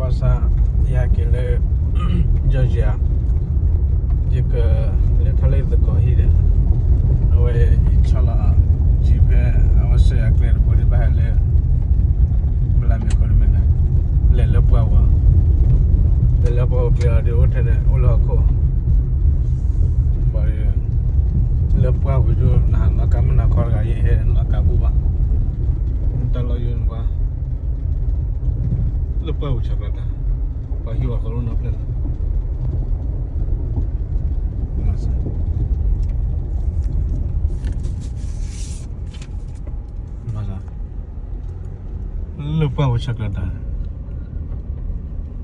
ဘၣ်ဆၣ် ယဟဲက့ၤလၢ Georgia ယကလဲၤထီၣ်လၢယသကိးဟံၣ်ဒီး အဝဲ ယဆီၣ်လီၤ Jeep ဖဲ အဝဲဆှၢယၤကျဲတဘိဒီး ဘၣ်ဟဲလၢ ဘျါမ့ၤခိၣ်တမ့ၢ်န့ၣ် လဲၤလၢပှၢ်ဝဲ လဲၤလၢပှၢ်ဝဲကျဲအီၤဒီး အိၣ်ထဲန့ၣ် အိၣ်လၢဟီၣ်ခိၣ် ဘၣ်ဒီး လၢပှၢ်ဝဲဒၣ် နဟးနီၣ်ကါမုၢ်နၤခီတဂၤ ယဟဲနီၣ်ကါဘူၣ်ဘၣ် တၢ်လီၢ်ယိနကွၢ် လၢပှၢ်ဝဲဆၢကျါတၢ် ပှၤဟံၣ်ဝဲဃီလိနီတဖျၢၣ်လီၤ လၢပှၢ်ဝဲဆၢကျါတၢ်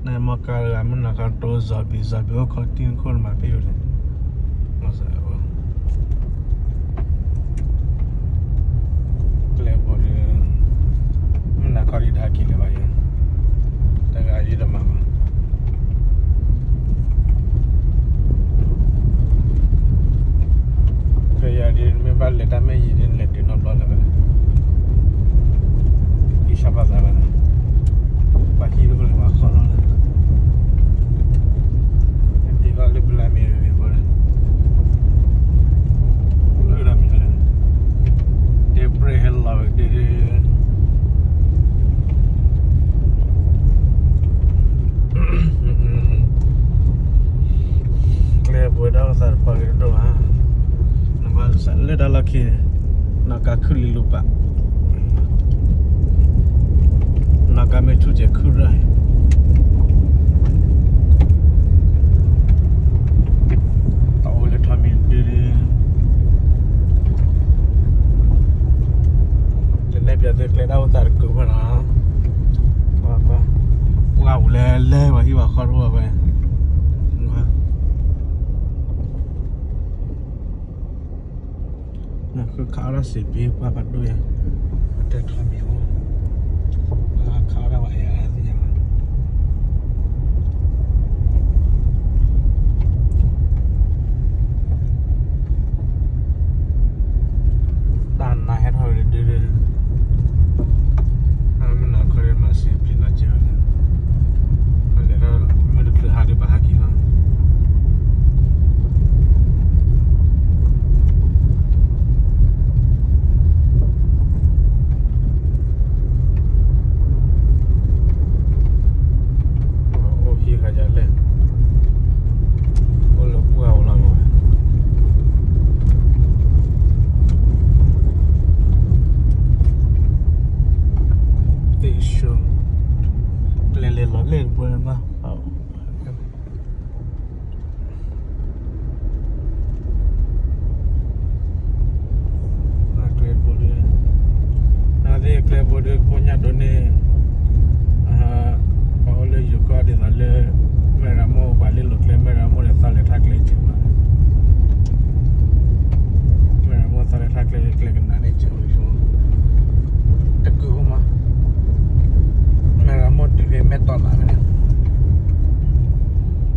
နမ့ၢ်ကါတဂၤ မုၢ်နၤခီတိ zombie zombie အိၣ်ခိးတံၢ်နခိၣ်နမၤဖဲယိာ်လဲၣ် ကျဲဘိဒီး မုၢ်နၤခီယတဟဲက့ၤလၢၤဘၣ်ယဲ တဂၤယတမၤဘၣ် ကယၤဒ်မ့ၢ်ဘၣ်လဲၤတၢ်မ့ၢ်ယံၤဒ် နလဲၤတုၤနီတဘျီလၢၤဘၣ် ယဆါဘၣ်သးဘၣ် ပှၤဟံၣ်တအိၣ်လၢၤဘၣ်ဃီလီၤ တ့ထီၣ်လၢပလၢမ့ၢ်ဂ့ၤဂ့ၤဖိ လၢဒၣ်မ့ၢ် တဲပြဲဟဲလီၤဒ် ကျဲပဝဲဒၣ်အိၣ်သးတပှၢ်ဂ့ၤတဒိၣ်ဧါ, နဘၣ်စးလၢတၢ်လီၢ်ခံန့ၣ် နီၢ်ကါခုၣ်လံလိာ်ပာ်, နီၢ်ကါမ့ၢ်ဆူၣ်စဲးခုၣ်ရၣ် တၢ်အိၣ်လၢထီမံၤဒု ယနဲၣ်ပၠးသုကျဲဒၣ်အိၣ်သးတကုာ်ဘၣ်နီၤ, ပှၤပှၤပှၢ်ပူၤလဲၤလဲၤ ပှၤဟံၣ်ပှၤဃီတအိၣ်ဝဲ, နဃုခးအီၣ်တၢ်စံးဘံပှၢ်ဖးဒိၣ်ယဲ, ပတဲထီမံၤအိၣ်, ခးအီၣ်တၢ်ဝဲယဲသ့ၣ်ညါဘၣ် တၢ်နါဟဲထီၣ်ဝဲဒၣ်ဒုဒု, မုၢ်နၤခီမၤစံးဘံနီၤကဲဝဲ, လဲၤထီၣ်မုၢ်တချုးဟါဒုးဘၣ်ဟးက့ၤလီၤ. အိၣ်ဟံၣ်ဃာ်ယၤလဲၣ်, အိၣ်လၢပှၢ်ဝဲလီၤမး, သ့ၣ်ဆူ, ကျဲလဲၤလီၤလဲၣ်ပှဲၤမး ကျဲဘိဒု, နသ့ၣ်ကျဲဘိဒုကိးညါဒိးန့ၢ်, ပှၤအိၣ်လၢယိၤကီၢ်ဒ်သိးလၢ, မ့ၢ်ရမိၢ်ပှၤလ့လိာ်ကျဲ မ့ၢ်ရမိၢ်ဒီးသးလဲၤထါကျဲကဲးဘၣ်, မ့ၢ်ရမိၢ်သးလဲၤထါကျဲ ကျဲကနၣ်န့ၣ်ကဲးဝဲဆိ, တကုာ်မး, မ့ၢ်ရမိၢ်တုၤဖဲမဲၢ်တီၢ်လးန့ၣ်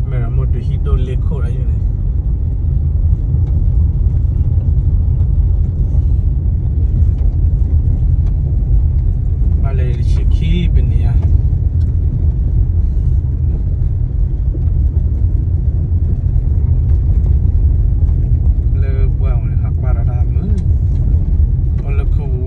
မ့ၢ်ရမိၢ်တုၤဟံၣ်ဒိၣ်လ့ခိၣ်လၢယုၢ်န့ၣ်, ဘၣ်လဲၤတဆံခံပနံၤညါ, လၢပှၢ်ဝဲန့ၣ် ဟးကွၢ်ဒီးတၢ်မုာ်, အိၣ်လၢခိၣ်ပူၤ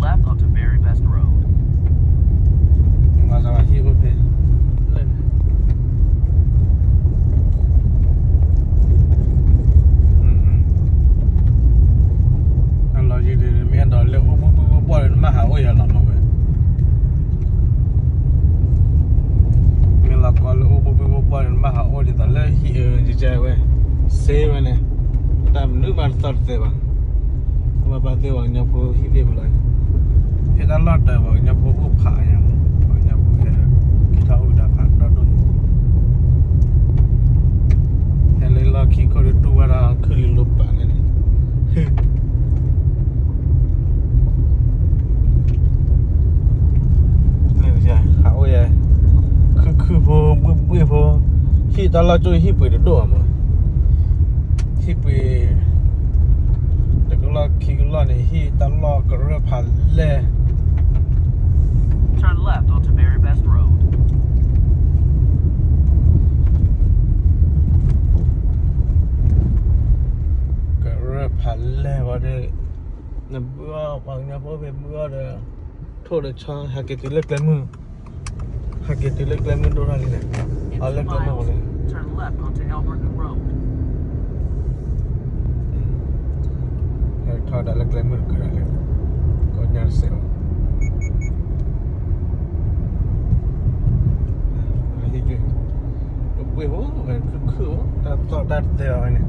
Left onto Berry Best Road. မၤသးဘၣ်ဟံၣ်အိၣ်ဖဲ လၢ အလီၤယံၤဒ် မ့ၢ်အဲၣ်ဒိးလၢအိၣ်ဘှံးဘှံးဘှီၣ်ဘှီၣ်ဒီး နမ့ၢ်ဟးအိၣ်ယၤလီၤမးဝဲ မ့ၢ်လီၤကီလၢအိၣ်ဘှံးဘှံးဘှီၣ်ဘှီၣ်ဒီး နမ့ၢ်ဟးအိၣ်ဒ်သိးလၢဟံၣ်အၢကကဲဝဲ စ့ဝဲန့ၣ် တၢ်မနုၤမးတသီၣ်တသဲဘၣ် မ့ၢ်ဘၣ်သ့ၣ်ပှၤကညီဖိဟံၣ်သ့ၣ်ပူၤလီၤ ဖဲတၢ်လီၢ်တၢၢ်ပှၤကညီဖိအိၣ်ဖးအါညါမး ပှၤကညီဖိဟဲ က့ၤထီၣ်အိၣ်ကဒါဖးဒီဒိၣ်န့ၣ် ဟဲလၢလီၢ်ခံခိၣ်ဒီးတူၢ်ဝဲဒၣ်ခုၣ်လံလိပာ်န့ၣ်န့ၣ် န့ၣ် ဟးအိၣ်ယဲ ခုၣ်ခုၣ်ဖိ ဘှံးဘှံးဖိ ဟံၣ်တၢ်လီၢ်ကၠိဟံၣ်ပှ့ၤတဒိၣ်အါမး ဟံၣ်ပှ့ၤ တကလီၢ်ခံကလီၢ်န့ၣ် ဟံၣ်တၢ်လီၢ်ကရၢၢ်ဖးလဲၢ် Turn left onto Berry Best Road. ကရၢၢ်ဖးလဲၢ်ဝဲဒီး နဘုအီၣ် ပှၤကညီဖိဖဲဘုအီၣ်ဒီး ထိၣ်ဒီးဆီ ဟဲက့ၤတုၤလၢကျဲမုၢ် ဟဲက့ၤတုၤလၢကျဲမုၢ်ဒိၣ်ထီၣ်လံန့ၣ် အီၤလၢကျဲမုၢ်ဝဲန့ၣ် ဟဲထီၣ်ဒၣ်လၢကျဲမုၢ်တကးဒၣ်လံ ကိးညါတစဲးဘၣ် ဟံၣ်က့ၤ ကပှ့ၤဖိ ဝဲခုၣ်ခုၣ်ဖိ တၢ်သီၣ်တၢ်တသဲအီၤဝဲန့ၣ်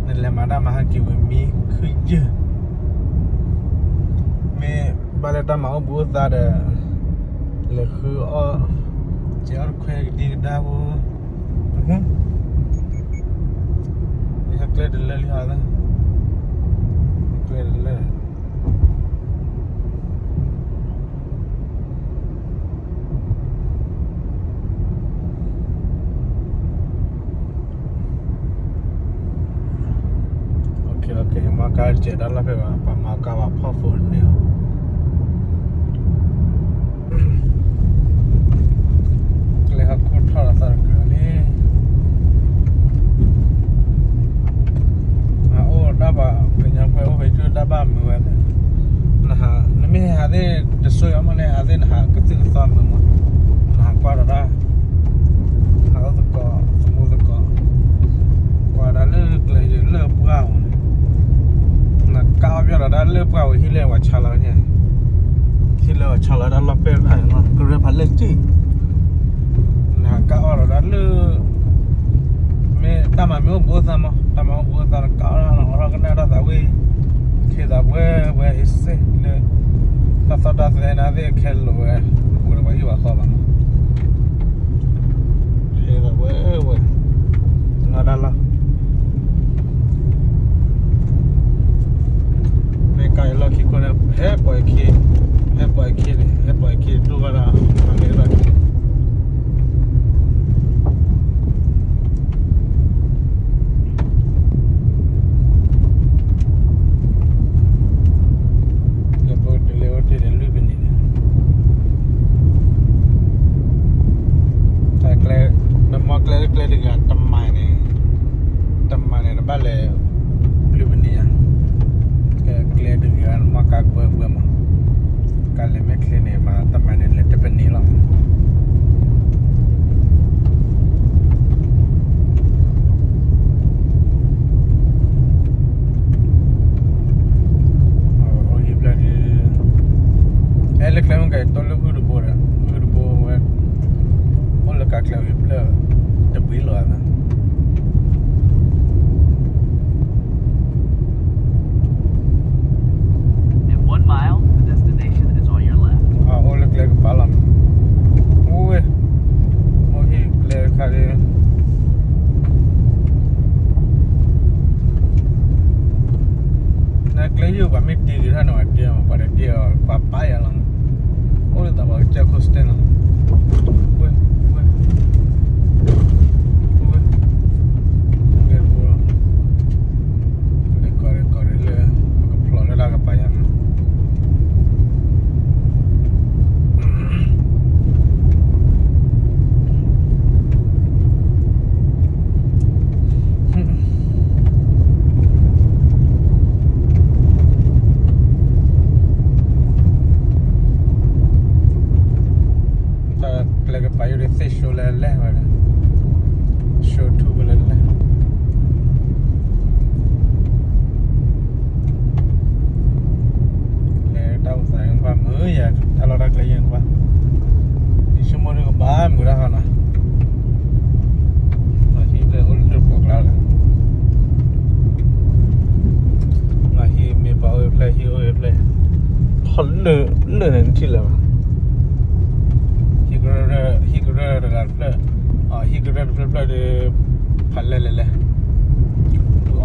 နလဲၤမၤတၢ်မၤဟဲက့ၤဝံၤမံခုၣ်ယုၢ် မ့ၢ်ဘၣ်လၢတၢ်မၤအိၣ်ဘှံးအိၣ်သါဒီး လဲၤဃုအီၣ် ကဲအီၣ်တခွဲကဒံကဒါဖိ ဟဲကျဲတလၢလံဟီသၢ ကျဲတလၢ မီကါစဲးတၢ်လီၢ်ဖဲဘၣ် ပှၤမီကါဘၣ်ဖီၣ်ဖိန့ၣ်လီၤ ကျဲဟီၣ်ခိၣ်ထီၣ်လီၤသးတကြၢးလံ အအိၣ်တၢ်ဘၣ် ကညီဖိအိၣ်ဖဲကၠိတၢ်ဘၣ်မုာ်ဝဲ နဟး နမ့ၢ်ဟးသ့ၣ်တစိၤအမ့ၢ်န့ၣ် ဟးသ့ၣ်နဟးကသုၣ်ကသီမုာ်မး နဟးကွၢ်ဒီးတၢ် ဟးအိၣ်သကိး သမူသကိး ကွၢ်ဒၣ်လၢကျဲယလၢပှၢ်ဧိၤန့ၣ် နကးအီၣ်ပၠီၣ်ဒီးတၢ်လၢပှၢ်ဧိၤ ဟံၣ်လၢပှၤဆါလီၤန့ၣ် ဟံၣ်လၢပှၤဆါလီၤတၢ်လီၢ်ပဲၢ်တခါန့ၣ် ကရၢဖးလဲၢ်က့ၢ် နကးအီၣ်ဒီးတၢ်လၢ မ့ၢ်တၢ်မၤမ့ၢ်အိၣ်ဘှံးအိၣ်သါမး တၢ်မၤအိၣ်ဘှံးအိၣ်သါနကးအီၣ်လီၤ အီၣ်ထီၣ်ကနၣ်တၢ်သးဝံၣ် ခ့သးပှဲၤပှဲၤအ့စ့ၣ်လၢ တၢ်သီၣ်တၢ်သဲနၤသ့ၣ်ခဲလၢာ်ဝဲ နပူၤဒီးပှၤဟံၣ်ပှၤဃီဘၣ်မး ခ့သးပှဲၤပှဲၤ နီၢ်တၢ်လီၢ် မ့ၢ်ကါအံၤလီၢ်ခံခိၣ်န့ၣ် ဟဲပှၤအခံ ဟဲပှၤအခံန့ၣ် ဟဲပှၤအခံဒိၣ်ဘၣ်ဒီး မၤလၢလီၢ်ခံ လၢပအိၣ်တုၤလၢအိၣ်တ့ၢ်ဒီးလွံၢ်ပနံးန့ၣ် တၢ်ကျဲ နမီကျဲလၢကျဲတဂၤတမံၤန့ၣ် တမံၤန့ၣ် နဘၣ်လဲၤလွံၢ်ပနံးဧါ ကဲကျဲတဂၤနမီကါပှဲၤပှဲၤမး ကါလဲၤမဲာ်ချ့န့ၣ် မ့ၢ်တမံၤန့ၣ်လဲၤတပနံးလီၤ အိၣ်ဟံၣ်ဖျၢၣ်န့ၣ် အဲလၢကျဲမုၢ်ကဲတိၢ်လၢဂုၢ်တဘိဒီး ဂုၢ်တဘိဝဲ အိၣ်လၢကါကျဲဝံၤဖျၢၣ် တဘှံးလီၤအသး In one mile, the destination is on your left. အအိၣ်လၢကျဲကပၤလီၤ အိၣ်ဝဲ အိၣ်ဟံၣ်ကျဲတခါဒီး နကျဲယုၢ်ပှၤမ့ၢ်တ့ဂ့ၤထီၣ်န့ၣ် ပှၤတ့အီၤပှၤပာ်ယၤလီၤ အိၣ်လၢသးပှၤကစၢၢ်ခိၣ်စတဲလီၤ ဝဲ ဝဲ ဝဲ လီၤတၢ်ကျဲယဲၢ်နကွၢ်, ယဆိကမိၣ်ဒ်ကဘၣ်မုာ်တၢ်ဟါနီၤ, ဟံၣ်ဖျဲၣ်အိၣ်လၢတပှိၤကျါလၢ, ဟံၣ်မ့ၢ်ပှၤအိၣ်ဖျဲၣ် ဟံၣ်အိၣ်ဖျဲၣ်, ထီၣ်လၢာ်န့ၣ်နထံၣ်လၢၤဘၣ်, ဟံၣ်ကရၢ, ဟံၣ်ကရၢတဂၤတဖျၢၣ်, ဟံၣ်ကရၢတဖျၢၣ်ဖျၢၣ်ဒီး, ဖးလဲၢ်လဲၢ်လဲၢ်, သူၣ်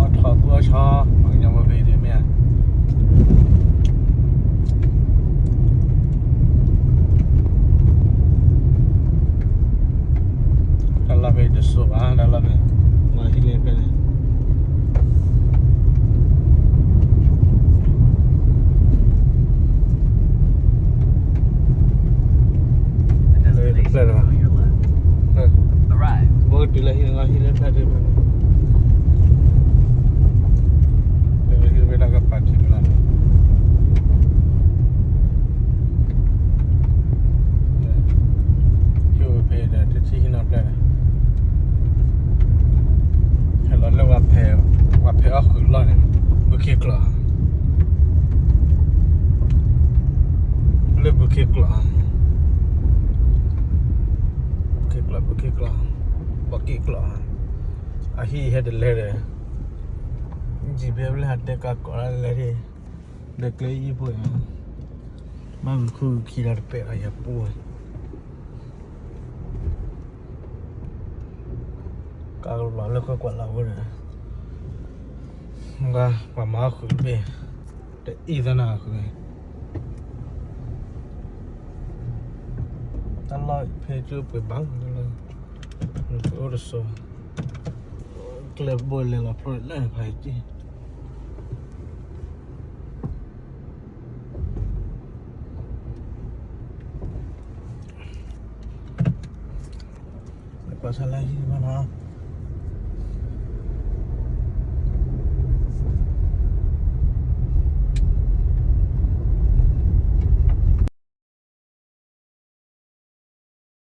အီၣ်ထီၣ်သူၣ်အီၣ်ဆီ, ပှၤကညီဖိဖဲဒ်မ့ၢ်ဧါ တၢ်လီၢ်ဖဲတစိၤဘၣ် တၢ်လီၢ်ဖဲ, ဟံၣ်လၢဖဲန့ၣ်, တဖျၢၣ်လီၤ, ဘၣ်ကတုၤလၢဟံၣ်လၢဟံၣ်လၢဖဲတဖျၢၣ်, ဟံၣ်ဝဲဒၣ်ကပၤထံၣ်မးလီၤ. ဟံၣ်ဝဲဖဲဒီးတထံၣ်ဟံၣ်နီတဖျၢၣ်န့ၣ်, ဟဲလီၤလၢ, ပှၤဖဲးအီၣ်ဃုာ်လီၢ်န့ၣ်, ဘုခ့ကျိး, လၢဘုခ့ကျိး, ဘုခ့ကျိး, ဘုခ့ကျိး, ဘုခ့ကျိး, အဟံၣ်ဟဲတလဲဒီး, ယံာ်ဖဲလၢဟးတဲကးကိးဒၣ်လဲၣ်, ဒီးကျဲအံၤဖိ, ဘၣ်မနုၤဃုခံဒီးတပဲာ်အီၤယၤပူၤ, ကးလီၤလၢကွၢ်ကွၢ်လီၤဝဲဒီး, ပှၤမၤအီၣ်ဃုာ်တဘ့ၣ်, တအံၤသနာ်ဃုာ်, တၢ်လီၢ်ဖဲကၠိပှဲၤဘၣ်လီၤ, အိၣ်တစိၤ, ကျဲဘိလဲၤလီၤဖျိလၢဖးက့ၤ ကွၢ်ဆၢလၢဟံၣ်မးနီၤ,